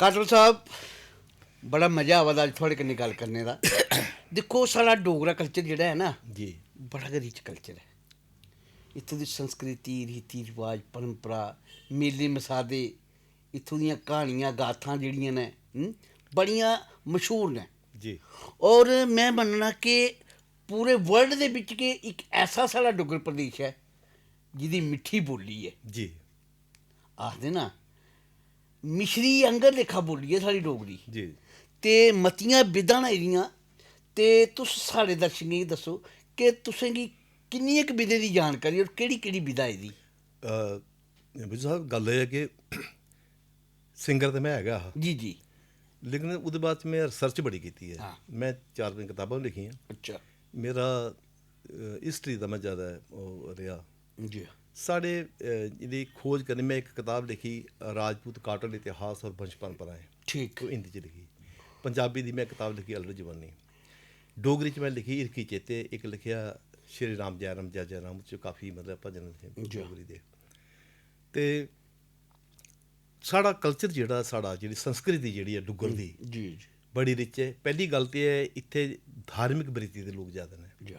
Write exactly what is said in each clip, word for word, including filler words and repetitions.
काटल साहब, बड़ा मजा आवा दा अज्ज थुआढ़े कन्नै गल्ल करने दा। दिक्खो, साढ़ा डोगरा कल्चर जेह्ड़ा ऐ ना, जी। बड़ा गै रिच कल्चर ऐ। इत्थूं दी संस्कृति, रीति रिवाज, परंपरा, मेले मसादे, इत्थूं दियां क्हानियां, गाथां जेह्ड़ियां न, हं, बड़ियां मशहूर न। जी। और में मन्नना कि पूरे वर्ल्ड दे बिच के इक ऐसा साढ़ा डुग्गर प्रदेश ऐ, जिदी मिट्ठी बोली ऐ। जी। आखदे ना, मिश्री आंगर लेखा बोली ऐ साढ़ी डोगरी। जी। ते मतियां विधां न एह्दियां, ते तुस साढ़े दर्शकें गी दस्सो कि तुसें गी किन्नियें क विधें दी जानकारी और केह्ड़ी-केह्ड़ी विधा एह्दी? अ, बिजू साहब, गल्ल एह् ऐ कि सिंगर ते में है गै हा। जी, जी। लेकिन ओह्दे बाद च में रिसर्च बड़ी कीती ऐ। हां। में चार पंज कताबां बी लिखियां। अच्छा। मेरा, अ, हिस्ट्री दा में ज्यादा ओह् रेहा। जी। साढ़े, अ, जेह्ड़ी खोज करनी, में इक कताब लिखी, राजपूत काटल इतिहास और वंश परंपराएं। ठीक। ओह् हिंदी च लिखी। पंजाबी दी में कताब लिखी, अलड़ जवानी। डोगरी च में लिखी हिरखी चेते, इक लिखेआ श्री राम जय राम जय जय राम, च काफी, मतलब, भजन हे जी। डोगरी दे। ते साढ़ा कल्चर जेह्ड़ा, साढ़ा, जेह्ड़ी संस्कृति जेह्ड़ी ऐ डुग्गर हम्म, दी, जी, जी। बड़ी रिच ऐ। पैह्ली गल्ल ते ऐ, इत्थै धार्मिक वृत्ति दे लोक ज्यादा न। जी।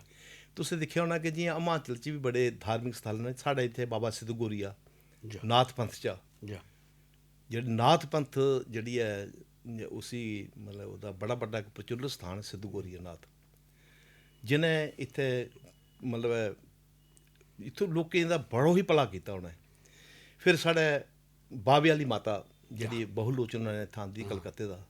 तुसें दिक्खेआ होना कि जि'यां हिमाचल च बी बड़े धार्मिक स्थल न, साढ़े इत्थै बाबा सिद्ध गौरिया, जी। नाथ पंथ चा, जी। जेह्ड़ी नाथ पंथ जेह्ड़ी ऐ, उसी, मतलब, ओह्दा बड़ा बड्डा इक प्रचुल्ल स्थान ऐ सिद्ध गौरिया नाथ, जि'नें इत्थै, मतलब, इत्थूं लोकें दा बड़ा ही भला कीता उ'नें। फिर साढ़े बावे आह्ली माता जेह्ड़ी हां। बहुलोचन ने थान दी हां। कलकत्ते दा,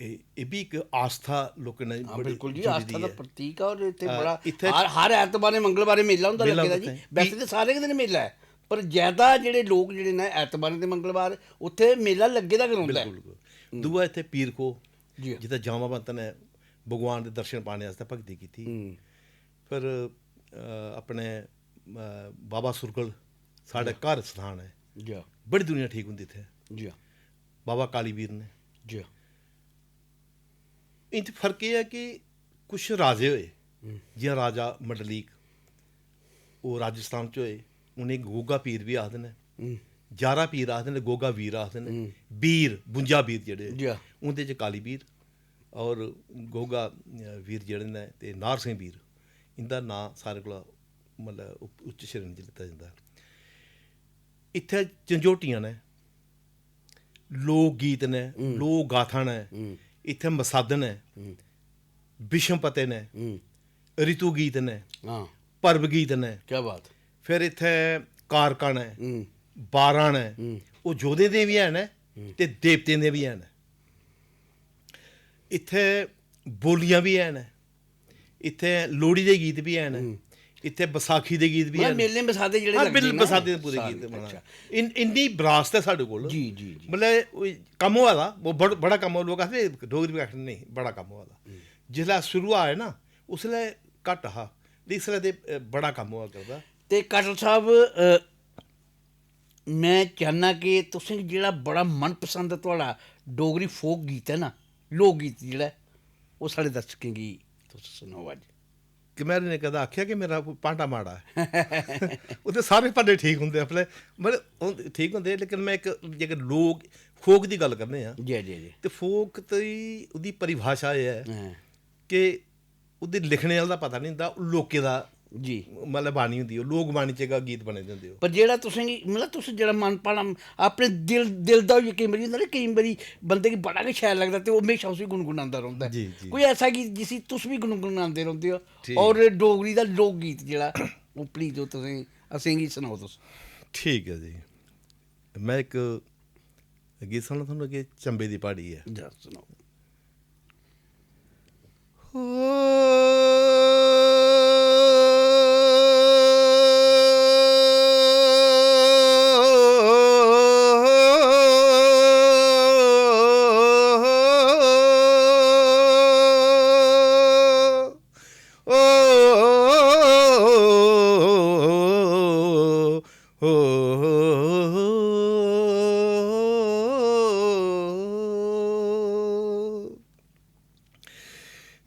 एह्, एह् बी इक आस्था लोकें ने हां, बड़ी बिल्कुल जी, जुड़ी आस्था दी दा ऐ। प्रतीक ऐ। और इत्थै हां, बड़ा इत्थै हर, हर ऐतबारें मंगलबारें मेला होंदा मेला लग्गे दा होंदा जी। इत्थै। वैसे ते सारे गै दिन मेला ऐ, पर ज्यादा जेह्ड़े लोक जेह्ड़े न ऐतबारें ते मंगलबार उत्थै मेला लग्गे दा गै रौंह्दा ऐ। बिल्कुल, बिल्कुल। हम्म। दूआ इत्थै पीर खोह्, जी। जित्थै जामावंत ने भगवान दे दर्शन पाने आस्तै भक्ति कीती। हम्म। फिर, अ, अपने, अ, बाबा सुरगल साढ़े जी। घर स्थान ऐ। जी। बड़ी दुनिया ठीक होंदी इत्थै। जी। बाबा कालीवीर ने। जी। इं'दे च फर्क एह् ऐ कि कुछ राजे होए, हम्म। जि'यां राजा मंडलीक, ओह् राजस्थान च होए, उ'नेंगी गोगा पीर बी आखदे न, हम्म। जारा पीर आखदे न, गोगा वीर आखदे न, हम्म। बीर, बुंजा बीर जेह्ड़े, जी। उं'दे च काली बीर और गोगा, अ, वीर जेह्ड़े न ते नारसिंह बीर, इं'दा नांऽ सारें कोला, मतलब, उप-, उच्च श्रेणी च लैता जंदा ऐ। इत्थै झंझोटियां न, लोक गीत न, हम्म। लोक गाथां न, हम्म। इत्थै मसादन ऐ, हम्म। विषम पते न, हम्म। ऋतु गीत न, हां। पर्व गीत न। क्या बात। फिर इत्थै कारकां न, हम्म। बारां न, हम्म। ओह् जोधें दे बी हैन हम्म। ते देवतें दे बी हैन। इत्थै बोलियां बी हैन, इत्थै लोह्ड़ी दे गीत बी हैन, हम्म। इत्थै बसाखी दे गीत बी मतलब हैन। मेले बसादे जेह्ड़े हां, लगदे बिल-, न, बसादे दे पूरे सारे, गीत बनाना। अच्छा। इन-, इन्नी बरासत ऐ साढ़े कोल। जी, जी, जी। मतलब, ओह् कम्म होआ दा, ओह् बड़-, बड़ा कम्म होआ, लोक आखदे डोगरी बी आखदे, नेईं, बड़ा कम्म होआ दा। हम्म। जिसलै शुरू आए ना, उसलै घट्ट हा, ते इसलै ते, अ, बड़ा कम्म होआ करदा। ते काटल साहब, अ, में चाह्न्नां कि तुसें जेह्ड़ा बड़ा मनपसंद थुआढ़ा डोगरी फोक गीत ऐ ना, लोक गीत जेह्ड़ा ऐ, ओह् साढ़े दर्शकें गी तुस सनाओ अज्ज। कमैह्‌रे ने कदें आखेआ कि मेरा कोई भांडा माड़ा ऐ? ओह्दे सारे भांडे ठीक होंदे अपने, मतलब, होंदे, ठीक होंदे, लेकिन में इक, जेकर लोक फोक दी गल्ल करने आं, जी, जी, जी। ते फोक दी ओह्दी परिभाशा एह् ऐ हां। कि ओह्दे लिखने आह्ले दा पता निं होंदा, लोकें दा जी। मतलब बाणी होंदी, ओह् लोक बाणी च गै गीत बने दे होंदे ओह्। पर जेह्ड़ा तुसें गी, मतलब, तुस जेह्ड़ा मन भाना अपने दिल, दिल दा होइयै, केईं बारी होंदा ना, केईं बारी बंदे गी बड़ा गै शैल लगदा ते ओह् म्हेशां उसी गुनगुनांदा रौंह्दा ऐ। जी, जी। कोई ऐसा गीत जिसी तुस बी गुनगुनांदे रौंह्दे ओ? ठीक। और डोगरी दा लोक गीत जेह्ड़ा, ओह् please, ओह् तुसें, असेंगी सनाओ तुस। ठीक ऐ जी। में इक गीत सनाना थुहानू, अग्गें चंबे दी प्हाड़ी ऐ। जा, सनाओ।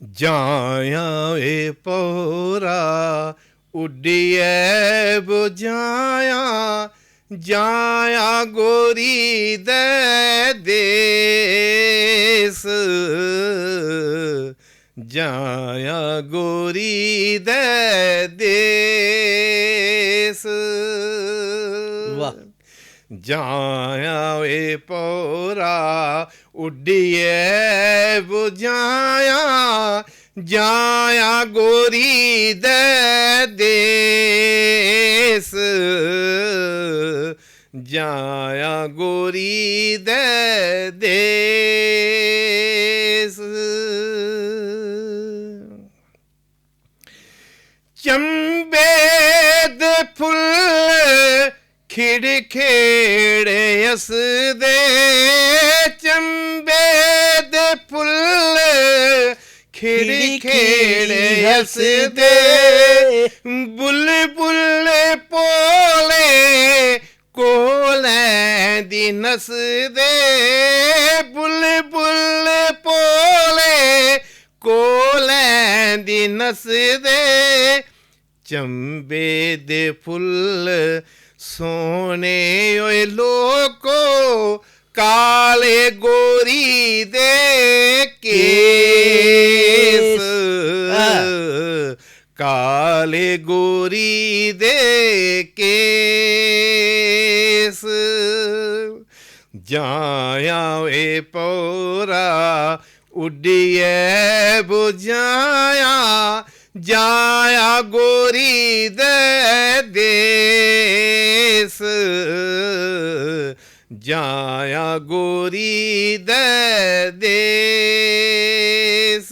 जायां ए पौरा उड्डियै बुझायां, जायां गोरी दै दे। जायां गोरी दे देस। वाह। जायां ए पौरा उड्डियै बुझायां, जायां गोरी दे देस, जायां गोरी दे देस। चंबे दे फुल्ल खिड़खेड़े हसदे, चंबे दे फुल्ल खिड़खेड़े हसदे, बुलबुल पोले कोलें दी नसदे, बुलबुल पोले कोलें दी नसदे। चंबे दे फुल्ल सोने ओए लोको, काले गोरी दे केस। केस। काले गोरी दे केस। जायां ए पौरा उड्डियै बुझायां, जायां गोरी दे देस, जायां गोरी दे देस।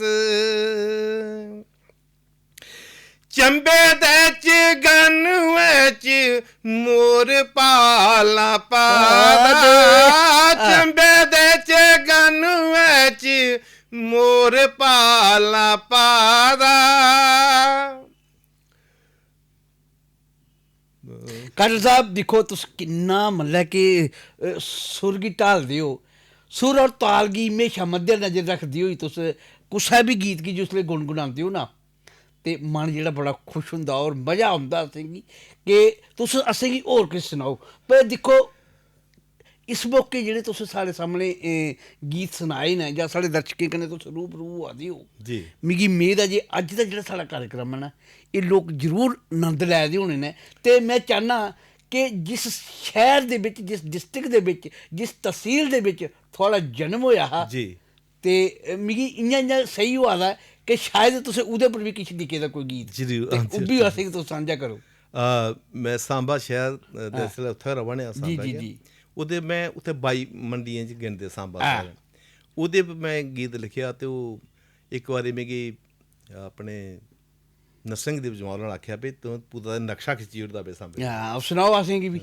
चंबे दे चगनुए च मोर पाला पादा, पादा। चंबे दे चगनुए च मोर पाला पादा। काजल साहब, दिक्खो तुस किन्ना, मतलब कि, अ, सुर गी ढालदे ओ, सुर और ताल गी म्हेशां मद्देनजर रखदे होई तुस कुसै बी गीत गी जिसलै गुनगुनांदे ओ ना, ते मन जेह्ड़ा बड़ा खुश होंदा और मजा औंदा असेंगी कि तुस असेंगी होर किश सनाओ। पर दिक्खो, इस मौके जेह्ड़े तुस साढ़े सामने, ए, गीत सनाए न जां साढ़े दर्शकें कन्नै तुस रूबरू होआ दे ओ, जी। मिगी मेद ऐ जे अज्ज दा जेह्ड़ा साढ़ा कार्यक्रम ऐ ना, एह् लोक जरूर नंद लै दे होने न। ते में चाह्न्नां कि जिस शैह्र दे बिच, जिस डिस्ट्रिक्ट दे बिच, जिस तसील दे बिच थुआढ़ा जन्म होआ हा, जी। ते मिगी इ'यां, इ'यां सेही होआ दा ऐ कि शायद तुसें ओह्दे पर बी किश लिखे दा कोई गीत। जरूर, ते हां जी, ओह् बी हां असेंगी तुस सांझा करो। आ, में सांबा शैह्र, अ, दे हां। इसलै उत्थै र'वा ने आं, जी, सांबा जी, गै। जी। ओह्दे में उत्थै बाई मंडियें च गिनदे सांबा हां। शैह्र। ओह्दे पर में गीत लिखेआ ते ओह् इक बारी मिगी अपने नरसिंह देव जम्वाल होरें आखेआ, "भई, तूं पूरा नक्शा खिच्ची ओड़दा बे सांबे।" हां, सनाओ असेंगी बी।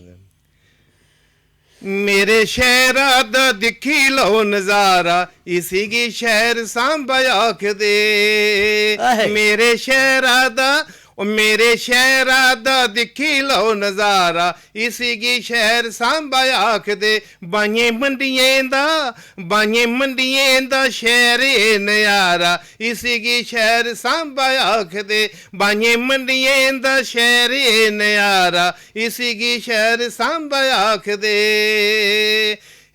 मेरे शैह्रा दा दिक्खी लैओ नजारा, इसी गी शैह्र सांबा आखदे। आहे। मेरे शैह्रा दा, ओ मेरे शैह्रा दा दिक्खी लैओ नजारा, इसी गी शैह्र सांबा आखदे। बाइयें मंडियें दा, बाइयें मंडियें दा शैह्र ए नजारा, इसी गी शैह्र सांबा आखदे। बाइयें मंडियें दा शैह्र ए नजारा, इसी गी शैह्र सांबा आखदे।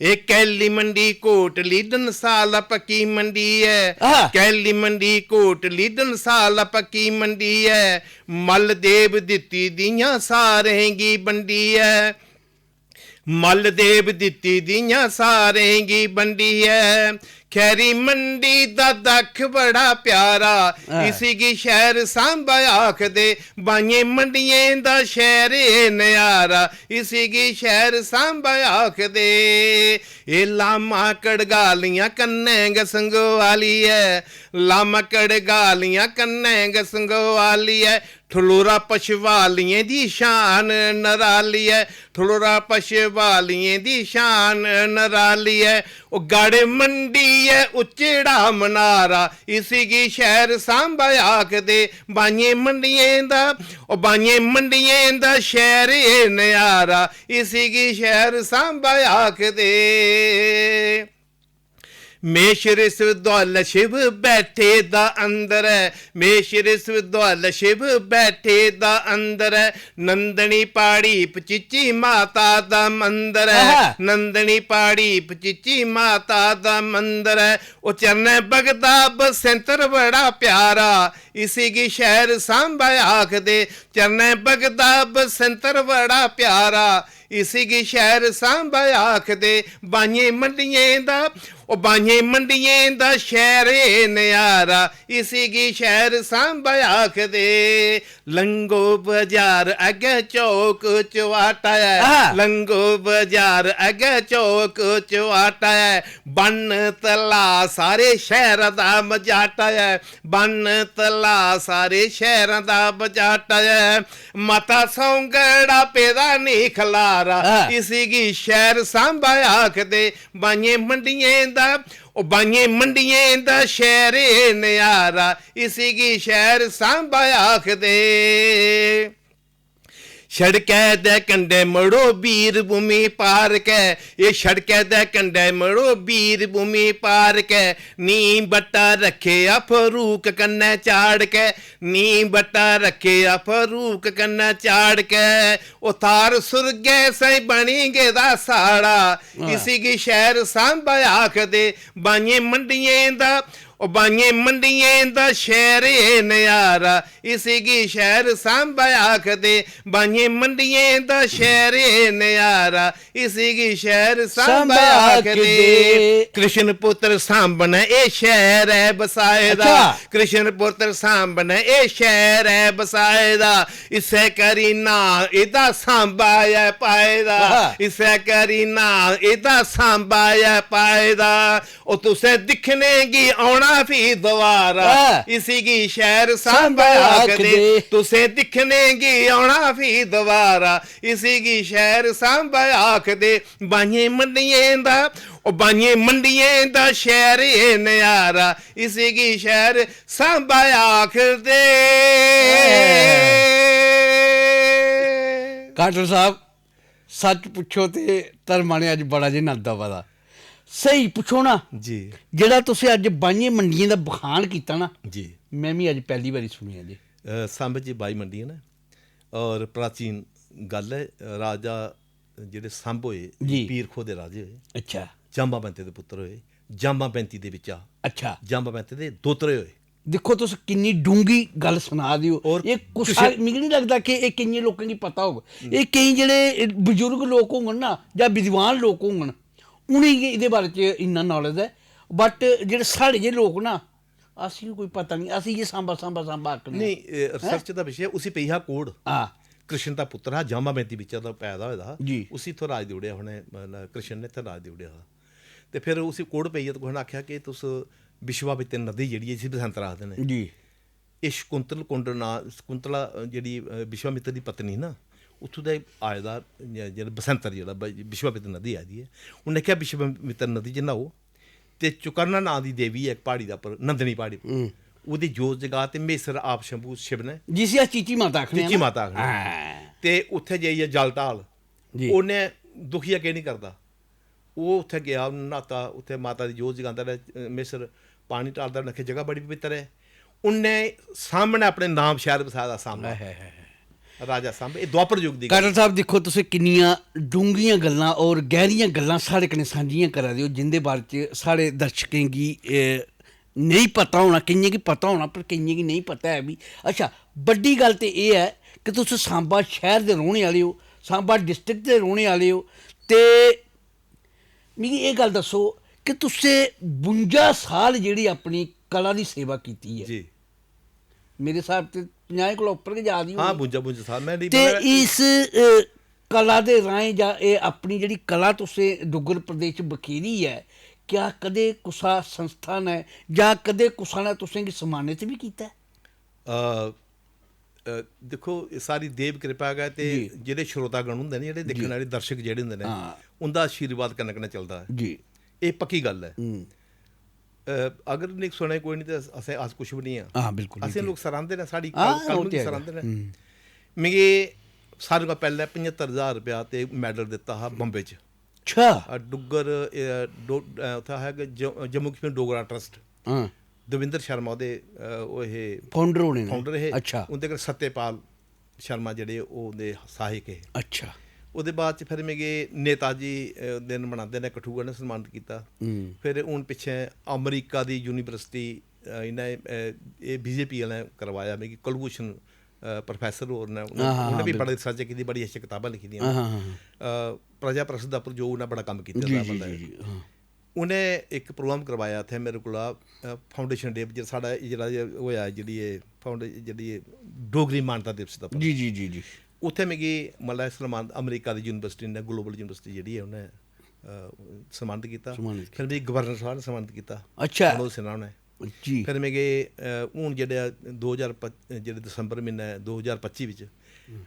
एह् कैली मंडी कोटली डनसाला पक्की मंडी ऐ। आहा। कैली मंडी कोटली डनसाला पक्की मंडी ऐ। मल्ल देव दित्ती दियां सारें गी बंडी ऐ। मल्ल देव दित्ती दियां सारें गी बंडी ऐ। खैरी मंडी दा दक्ख बड़ा प्यारा, हां। इसी गी शैह्र सांबा आखदे। बाइयें मंडियें दा शैह्र ए नजारा, इसी गी शैह्र सांबा आखदे। एह् लामा कड़गालियां कन्नै गै संगोआली ऐ, लामा कड़गालियां कन्नै गै संगोआली ऐ। ठलोरा पशवालियें दी शान नराली ऐ, ठलोरा पशवालियें दी शान नराली ऐ। ओ गढ़ मंडी ऐ उच्चड़ा मनारा, इसी गी शैह्र सांबा आखदे। बाइयें मंडियें दा, ओ बाइयें मंडियें दा शैह्र ए नजारा, इसी गी शैह्र सांबा आखदे। मेष रिसव दुआल शिव बैठे दा अंदर ऐ, मेष रिसव दुआल शिव बैठे दा अंदर ऐ। नंदनी प्हाड़ी पचीची माता दा मंदर ऐ, आहा। नंदनी प्हाड़ी पचीची माता दा मंदर ऐ। ओ चरणै बगदा बसैंतर बड़ा प्यारा, इसी गी शैह्र सांबा आखदे। चरणै बगदा बसैंतर बड़ा प्यारा, इसी गी शैह्र सांबा आखदे। बाइयें मंडियें दा, ओ बाइयें मंडियें दा शैह्र ए नजारा, इसी गी शैह्र सांबा आखदे। लंगो बजार अग्गै चौक चौआटा ऐ, आहा। लंगो बजार अग्गै चौक चौआटा ऐ। बन्न तला सारे शैह्रा दा मजाटा ऐ, बन्न तला सारे शैह्रा दा मजाटा ऐ। माता सौंगड़ा पेदा नी खलारा, आहा। इसी गी शैह्र सांबा आखदे। बाइयें मंडियें दा, ओ बाइयें मंडियें दा शैह्र ए नजारा, इसी गी शैह्र सांबा आखदे। सड़कै दे कंढै मड़ो बीर भूमि पार्क ऐ, एह् सड़कै दे कंढै मड़ो बीर भूमि पार्क ऐ। नीं बट्टा रक्खेआ फरूक कन्नै चाड़कै, नीं बट्टा रक्खेआ फरूक कन्नै चाड़कै। ओ थाह्र सुर्गै साईं बनी गेदा साढ़ा, हां। इसी गी शैह्र सांबा आखदे। बाइयें मंडियें दा, ओ बाइयें मंडियें दा शैह्र ए नजारा, इसी गी शैह्र सांबा आखदे। बाइयें मंडियें दा शैह्र ए नजारा, इसी गी शैह्र सांबा सांबा आखदे। आखदे। कृष्ण पुत्र सांब ने एह् शैह्र ऐ बसाए दा। अच्छा। कृष्ण पुत्र सांब ने एह् शैह्र ऐ बसाए दा। इस्सै करी नांऽ एह्दा सांबा ऐ पाए दा। आहा। इस्सै करी नांऽ एह्दा सांबा ऐ पाए दा। ओ तुसें दिक्खने गी औना फ्ही दोबारा। आह। इसी गी शैह्र सांबा सांबा आखदे। आखदे। तुसें दिक्खने गी औना फ्ही दोबारा। इसी गी शैह्र सांबा आखदे। बाइयें मंडियें दा, ओ बाइयें मंडियें दा शैह्र ए नजारा। इसी गी शैह्र सांबा आखदे। काटल साहब, सच पुच्छो ते धर्मा ने अज्ज बड़ा जे नंद आवा दा। स्हेई पुच्छो ना, जी। जेह्ड़ा तुसें अज्ज बाइयें मंडियें दा बखान कीता ना, जी। में बी अज्ज पैह्ली बारी सुनेआ जी। अ, सांबे च बाई मंडियां न और प्राचीन गल्ल ऐ, राजा जेह्ड़े सांब होए, जी। पीर खोह् दे राजे होए, अच्छा। जांबा पैंती दे पुत्तर होए, जांबा पैंती दे बिच्चा, अच्छा। जांबा पैंती दे दोतरे होए। दिक्खो तुस किन्नी डूंह्गी गल्ल सना दे ओ। और एह् कुसा, कुछ मिगी निं लगदा कि एह् केइयें लोकें गी पता होग। हम्म। एह् केईं जेह्ड़े बजुर्ग लोक होङन ना जां विद्वान लोक होङन, उ'नेंगी एह्दे बारे च इन्ना knowledge ऐ। But जेह्ड़े साढ़े जेह् लोक ना, असेंगी कोई पता निं, अस इ'यै सांबा, सांबा, सांबा आखने आं। नेईं, एह् हैं? Research दा विशे, उसी पेई हा कोढ़। हां। कृष्ण दा पुत्तर हा, जांबा पैंती बिच्चा दा पैदा होए दा हा। जी। उसी इत्थूं राज देई ओड़ेआ उ'नें, मतलब, कृष्ण ने इत्थै राज देई ओड़ेआ हा। ते फिर उसी कोढ़ पेई गेआ ते कुसै ने आखेआ कि तुस विश्वामित्र नदी जेह्ड़ी ऐ, जिसी बसंतर आखदे न, जी। एह् शकुंतल कुंड नांऽ, शकुंतला, अ, जेह्ड़ी, अ, विश्वामित्र दी पत्नी ना, उत्थूं दा आए दा, ज-, जेह्ड़ा बसंतर जेह्ड़ा ब-, विश्वामित्र नदी आई दी ऐ। उ'न्नै आखेआ, "विश्वामित्र नदी च न्हाओ ते चुकरना नांऽ दी देवी ऐ इक प्हाड़ी दे उप्पर, नंदनी प्हाड़ी पर। हम्म। ओह्दी जोत जगा ते म्हेसर आप शंभू शिव ने।" जिसी अस चीची माता आखने आं चीची ना। माता आखने आं। हां। ते उत्थै जाइयै जल ढाल। जी। उ'न्नै दुखी अग्गें निं करदा। ओह् उत्थै गेआ, उ'न्न न्हाता, उत्थै माता दी जोत जगांदा रेहा, अ, म्हेसर पानी ढालदा, उ'न्न आखेआ, "जगह बड़ी पवित्तर ऐ।" उ'न्नै सामनै अपने नाम शैह्र बसाए दा, सांबा। हाय, हाय, हाय, हाय। राजा सांबा, एह् द्वापर युग दी गल्ल। काटल साहब, दिक्खो, तुसें किन्नियां डूंह्गियां गल्लां और गैह्रियां गल्लां साढ़े कन्नै सांझियां करा दे ओ, जिंदे बारे च साढ़े दर्शकें गी, ए, नेईं पता होना, केइयें गी पता होना, पर केइयें गी नेईं पता ऐ बी। अच्छा, बड्डी गल्ल ते एह् ऐ कि तुस सांबा शैह्र दे रौह्ने आह्ले ओ, सांबा district दे रौह्ने आह्ले ओ, ते मिगी एह् गल्ल दस्सो कि तुसें बुंजा साल जेह्ड़ी अपनी कला दी सेवा कीती ऐ। जी। मेरे स्हाब ते पंजाहें कोला उप्पर गै जा दी हां, होनी। बुंजा, बुंजा साल। में नेईं ते पता। इस, अ, कला दे राहें जां एह् अपनी जेह्ड़ी कला तुसें डुग्गर प्रदेश च बखेरी ऐ, क्या कदें कुसा संस्था ने जां कदें कुसा ने तुसेंगी सम्मानित बी कीता ऐ? अ, अ, दिक्खो, एह् सारी देव किरपा गै ते जी। जेह्ड़े श्रोतागण होंदे न, जेह्ड़े दिक्खने जी। आह्ले दर्शक जेह्ड़े होंदे न, हां। उं'दा आशीर्वाद कन्नै-कन्नै चलदा ऐ। जी। एह् पक्की गल्ल ऐ। हम्म। अ, अगर नेईं सुनै कोई निं ते अस, असें, अस कुछ बी निं आं। हां, बिल्कुल, असें बिल्कुल। लोक सरांह्दे न, साढ़ी हां, कल-, कलम ओह् ते गी है। सरांह्दे न। हम्म। मिगी सारें कोला पैह्लें पचत्तर ज्हार रपेआ ते medal दित्ता हा बम्बे च। अच्छा। अ, डुग्गर, अ, डो-, अ, उत्थै है कि ज-, जम्मू कश्मीर डोगरा ट्रस्ट, हां। दविंदर शर्मा ओह्दे, अ, ओह् हे, फाउंडर होने ने। फाउंडर हे। अच्छा। उं'दे कन्नै सत्यपाल शर्मा जेह्ड़े ओह् उं'दे सहायक हे। अच्छा। ओह्दे बाद च फिर मिगी नेताजी, अ, दिन मनांदे ने कठुआ ने सम्मानत कीता। हम्म। फिर हून पिच्छें अमरीका दी यूनिवर्सिटी, अ, इ'नें, अ, एह् बीजेपी आह्लें करवाया मिगी कुलभूषण, अ, प्रोफेसर होर ने, उ'नें हां, हां, उ'नें हां, बी बिल्कुल। बड़ी रिसर्च कीती, बड़ी अच्छी कताबां लिखी दियां हां न। हां हां। अ, प्रजा परिषद पर जो उ'नें बड़ा कम्म कीते जी दा जी बंदा जी ऐ। जी हां। उ'नें इक प्रोग्राम करवाया इत्थै मेरे कोला, अ, फाउंडेशन डे पर, जेह्ड़ा साढ़ा, जेह्ड़ा जे होआ ऐ, जेह्ड़ी एह् फाउंडे-, जेह्ड़ी एह् डोगरी मानता दिवस दा। जी जी जी जी। उत्थै मिगी मतलब सम्मान अमरीका दी यूनिवर्सिटी ने, ग्लोबल यूनिवर्सिटी जेह्ड़ी ऐ, उ'नें, अ, सम्मानत कीता। सम्मानत कीता। फिर मिगी गवर्नर साहब ने सम्मानत कीता। अच्छा। मनोज सिन्हा होने। जी। फिर मिगी, अ, हून जेह्ड़े दो ज्हार पच्ची, जेह्ड़े दसंबर म्हीने दो ज्हार पच्ची बिच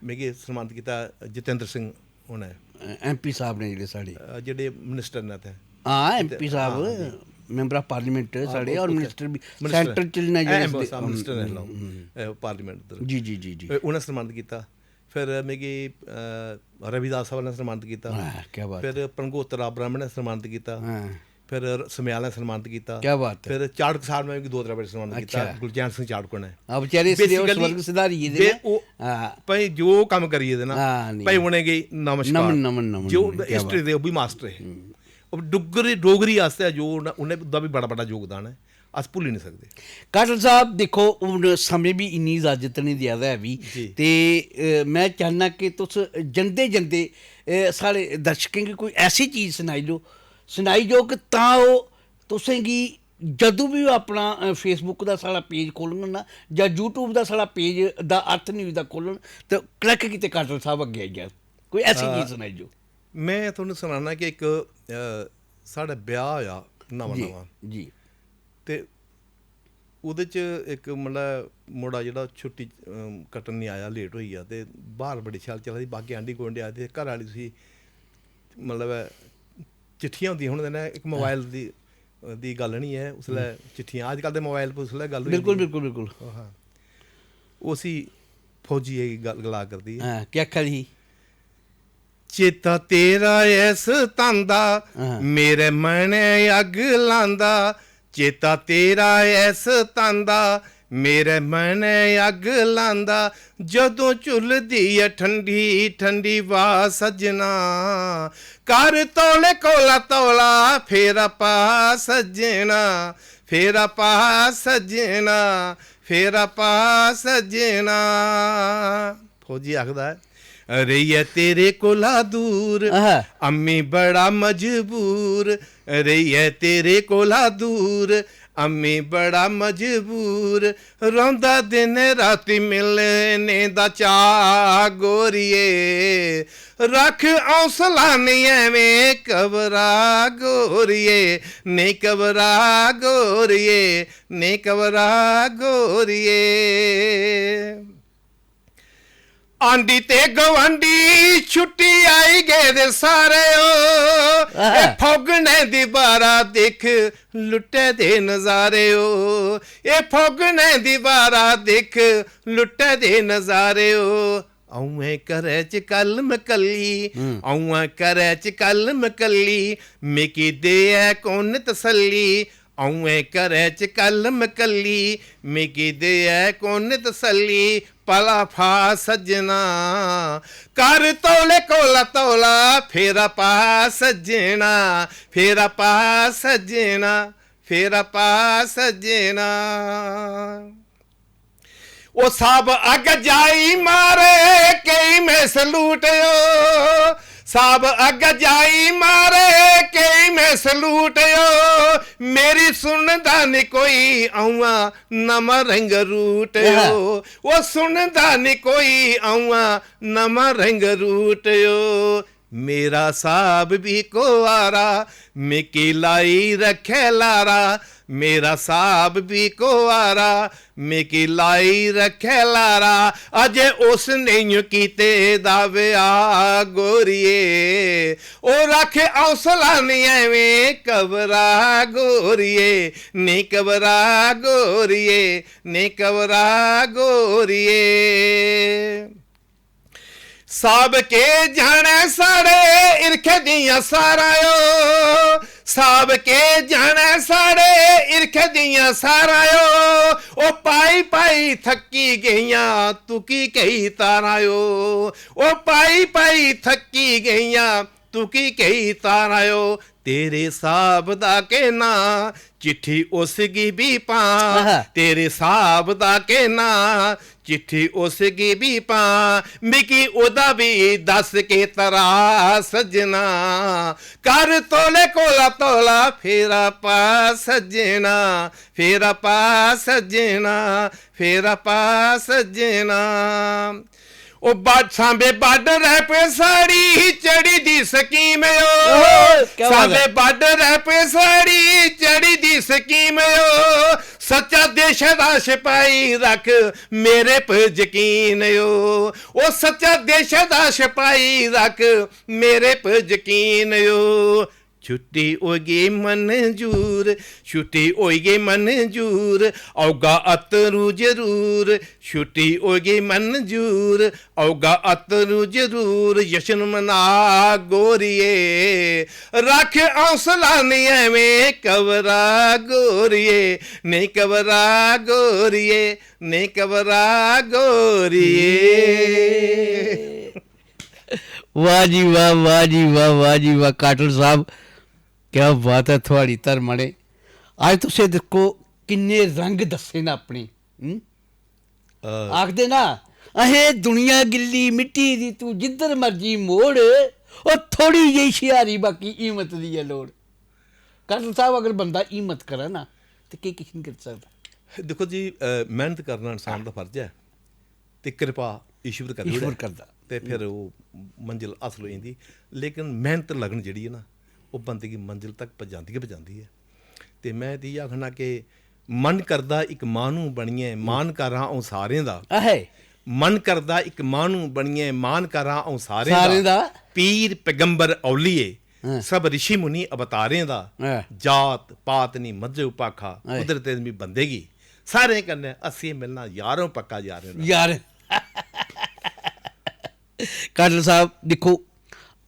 मिगी सम्मानत कीता जितेंद्र सिंह होने। एमपी साहब ने जेह्ड़े साढ़े। अ, जेह्ड़े मिनिस्टर ने इत्थै। हां, एमपी साहब, मैंबर ऑफ पार्लियामेंट साढ़े, और उत्थै मिनिस्टर भी, मिनिस्टर, सेंटर च इन्ना ऐ, जेह्ड़े एमपी इसदे- साहब मिनिस्टर ने हम्म, लैओ, हम्म, अ, पार्लियामेंट उद्धर। जी जी जी जी। अ, उ'नें सम्मानत कीता। फिर मिगी, अ, रविदास साहब ने सम्मानत कीता। हां, क्या बात है। फिर पंगोतरा ब्राह्मण ने सम्मानत कीता। हां, फिर समयाल ने सम्मानत कीता। क्या बात है। फिर चाड़क साहब ने मिगी दो त्रै बारी सम्मानत अच्छा। कीता, गुलचैन सिंह चाड़क ने। अब बेचारे इसलिए ओह् Basically, स्वर्ग सिधारी गेदे बे-, ने। ओह् हां। भाई जो कम्म करियै देना, हां, नहीं। भाई उ'नेंगी नमस्कार। नमन, नमन, नमन, जो नमन, क्या हिस्ट्री बात। दे ओह् बी मास्टर हे। अब डुग्गर, डोगरी आस्तै जो उ'नें, उ'नें, उं'दा बी बड़ा बड़ा योगदान ऐ, अस भुल्ली निं सकदे। काटल साहब, दिक्खो, हून समें बी इन्नी इजाजत निं देआ दा ऐ बी। जी। ते, अ, में चाह्न्नां कि तुस जंदे जंदे, अ, साढ़े दर्शकें गी कोई ऐसी चीज सनाई लो, सनाई जाओ कि तां ओह् तुसेंगी जदूं बी ओह् अपना, अ, Facebook दा साढ़ा पेज खोलन ना, जां YouTube दा साढ़ा पेज दा अर्थ न्यूज दा खोलन, ते क्लिक कीते काटल साहब अग्गें आई जान। कोई ऐसी अ, चीज सनाई जाओ। में तुहानू सनाना कि इक, अ, साढ़े ब्याह होया नमां जी, नमां। जी। ते ओह्दे च इक, मतलब, मुड़ा जेह्ड़ा छुट्टी, अम, कट्टन निं आया, लेट होई गेआ, ते ब्हार बड़ी शैल चला दी, बाकी आंढी गुआंढी आए दे, घर आह्ली उसी, मतलब, ऐ, चिट्ठियां होंदियां, हून कन्नै इक मोबाइल दी, दी गल्ल निं ऐ, उसलै चिट्ठियां, अजकल ते मोबाइल पर उसलै गल्ल होई बिल्कुल जंदी। बिल्कुल बिल्कुल। हां। उसी फौजी एह् गल्ल गला करदी ऐ। हां, केह् आखा दी ही? चेता तेरा ऐस तांदा, हां। मेरे मनै अग्ग लांदा। चेता तेरा ऐस तांदा, मेरे मनै अग्ग लांदा। जदों झुलदी ऐ ठंडी ठंडी ब्हा सज्जना, कर तौले कोला तौला फेरा पा सज्जना, फेरा पा सज्जना, फेरा पा सज्जना। फौजी आखदा ऐ, रेहियै तेरे कोला दूर, आहा। अम्मी बड़ा मजबूर, रेहियै तेरे कोला दूर, अम्मी बड़ा मजबूर, रौंदा दिन राती मिलने दा चाऽ गोरिये, रख हौसला निं ऐवें घबरा गोरिये, नेईं घबरा गोरिये, नेईं घबरा गोरिये। आंढी ते गुआंढी छुट्टी आई गेदे सारे ओ। आहा। ए फौगने दी बारा दिख, लुट्टे दे नजारे ओ। ए फौगने दी बारा दिख, लुट्टे दे नजारे ओ। अ'ऊं ऐ घरै च कल मकल्ली, हम्म। अ'ऊं ऐ घरै च कल मकल्ली, मिगी दे ऐ कु'न तसल्ली? अ'ऊं ऐ घरै च कल मकल्ली, मिगी दे ऐ कु'न तसल्ली? भला फा सज्जना, कर तौले कोला तौला, फेरा पा सज्जना, फेरा पा सज्जना, फेरा पा सज्जना। ओ साहब अग्गै जाई मारे केई में सलूट ओ, साहब अग्गै जाई मारे केई में सलूट ओ। मेरी सुनदा निं कोई अ'ऊं आं नमां रंग रूट ओ, ओ सुनदा निं कोई अ'ऊं आं नमां रंग रूट ओ। मेरा साहब बी कुआरा, मिकी लाई रक्खे लारा। मेरा साहब बी कुआरा, मिकी लाई रक्खे लारा। अजे उस नेईं कीते दा ब्याह गोरिये। ओ रख हौसला निं ऐवें घबरा गोरिये, निं घबरा गोरिये, निं घबरा गोरिये। साहब के जाने साढ़े हिरखै दियां सारां ओ, साहब के जाने साढ़े हिरखै दियां सारां ओ, ओ पाई पाई थक्की गेइयां तुकी केई तारां ओ, ओ पाई पाई थक्की गेइयां तुकी केई तारां ओ। तेरे साहब दा के नां, चिट्ठी उस गी बी पां। आहा। तेरे साहब दा के नां, चिट्ठी उस गी बी पां। मिगी ओह्दा बी दस के तरा सज्जना। कर तौले कोला तौला फेरा पा सज्जना, फेरा पा सज्जना, फेरा पा सज्जना। ओ बा-, सांबे बार्डर ऐ पे साढ़ी चढ़ी दी स्कीम ओ। ओहो, क्या बात सांबे है। बार्डर ऐ पे साढ़ी चढ़ी दी स्कीम ओ। सच्चा देश दा सिपाही रख मेरे पे यकीन ओ। ओ सच्चा देश दा सिपाही रख मेरे पे यकीन ओ। छुट्टी होगी मंजूर, छुट्टी होई गई मंजूर, औगा अतरू जरूर। छुट्टी होगी मंजूर, औगा अतरू जरूर। जश्न मना गोरिये, रख हौसला, नहीं एवें घबरा गोरिये, नहीं घबरा गोरिये, नहीं घबरा गोरिये। वाह जी वाह, वाह जी वाह, वाह जी वाह, काटल साहब, क्या बात है थुआड़ी धर्मा ने। अज्ज तुसें दिक्खो किन्ने रंग दस्से न अपने, हं? अ, आखदे ना, "अहें दुनिया गिल्ली मिट्टी दी, तू जिद्धर मर्जी मोड़, ओ थोड़ी जेही शिहारी, बाकी हिम्मत दी ऐ लोड़।" काटल साहब, अगर बंदा हिम्मत करै ना, ते केह् किश निं करी सकदा। दिक्खो जी, अ, मेह्नत करना इंसान दा फर्ज ऐ, ते किरपा ईश्वर करी ईश्वर ओड़ै, करदा। ते फिर ओह् मंजल हासल होई जंदी। लेकिन मेह्नत, लगन जेह्ड़ी ऐ ना, ओह् बंदे गी मंजल तक पजांदी गै पजांदी ऐ। ते में ते इ'यै आखना कि मन करदा इक माह्नू बनियै मान करां अ'ऊं सारें दा। आहे। मन करदा इक माह्नू बनियै मान करां अ'ऊं सारें दा। सारें दा। पीर, पैगंबर, औलिये, हां। सब रिशी मुनि अवतारें दा। हां। जात, पात निं, मजहब, भाखा, हां। कुदरत ने बंदे गी सारें कन्नै हस्सियै मिलना, यारों पक्का यारें दा। यार। काटल साहब, दिक्खो,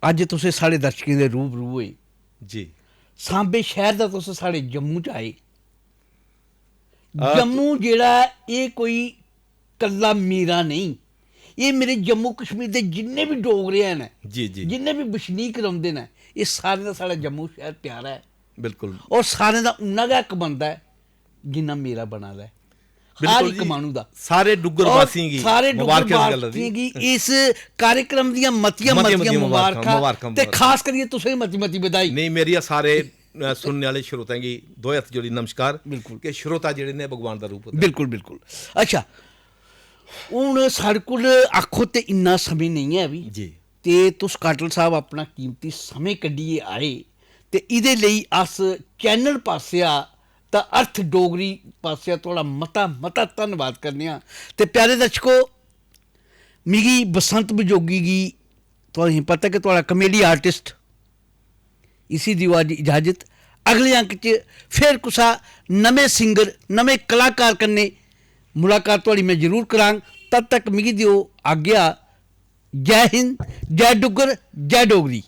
अज्ज तुसें साढ़े दर्शकें दे रूबरू होए। जी। सांबे शैह्र दा तुस साढ़े जम्मू च आए। आ, जम्मू जेह्ड़ा, एह् कोई कल्ला मेरा नेईं, एह् मेरे जम्मू कश्मीर दे जिन्ने बी डोगरे हैन, जी, जी। जिन्ने बी बसनीक रौंह्दे न, एह् सारें दा साढ़ा जम्मू शैह्र प्यारा ऐ। बिल्कुल। और सारें दा उन्ना गै हक बनदा ऐ जिन्ना मेरा बना दा ऐ। हर बिल्कुल इक जी। माह्नू दा। सारे डुग्गर और वासियें गी सारे डुग्गर मबारखां इस गल्ला दी। वासियें गी इस कार्यक्रम दियां मतियां मतियां मतियां मतियां मबारखां, मबारखां, मबारखां, ते मबारखां। खास करियै तुसें मती मती बधाई। नेईं, मेरियां सारे, अ, सुनने आह्ले श्रोताएं गी दो हत्थ जोड़ी नमस्कार। बिल्कुल। कि श्रोता जेह्ड़े ने भगवान दा रूप होंदा। बिल्कुल, बिल्कुल। अच्छा, हून साढ़े कोल आखो ते इन्ना समें नेईं ऐ बी। जी। ते तुस काटल साहब अपना कीमती समें कड्ढियै आए, ते एह्दे लेई अस चैनल पासेआ, द अर्थ डोगरी पासेआ थुआढ़ा मता मता धन्नवाद करने आं। ते प्यारे दर्शको, मिगी बसंत बजोगी गी, तुसेंगी पता कि थुआढ़ा कॉमेडी आर्टिस्ट, इसी देओ अज्ज इजाजत। अगले अंक च फिर कुसा नमें सिंगर, नमें कलाकार कन्नै मुलाकात थुआढ़ी में जरूर करांग। तद तक मिगी देओ आज्ञा। जय हिंद, जय डुग्गर, जय डोगरी।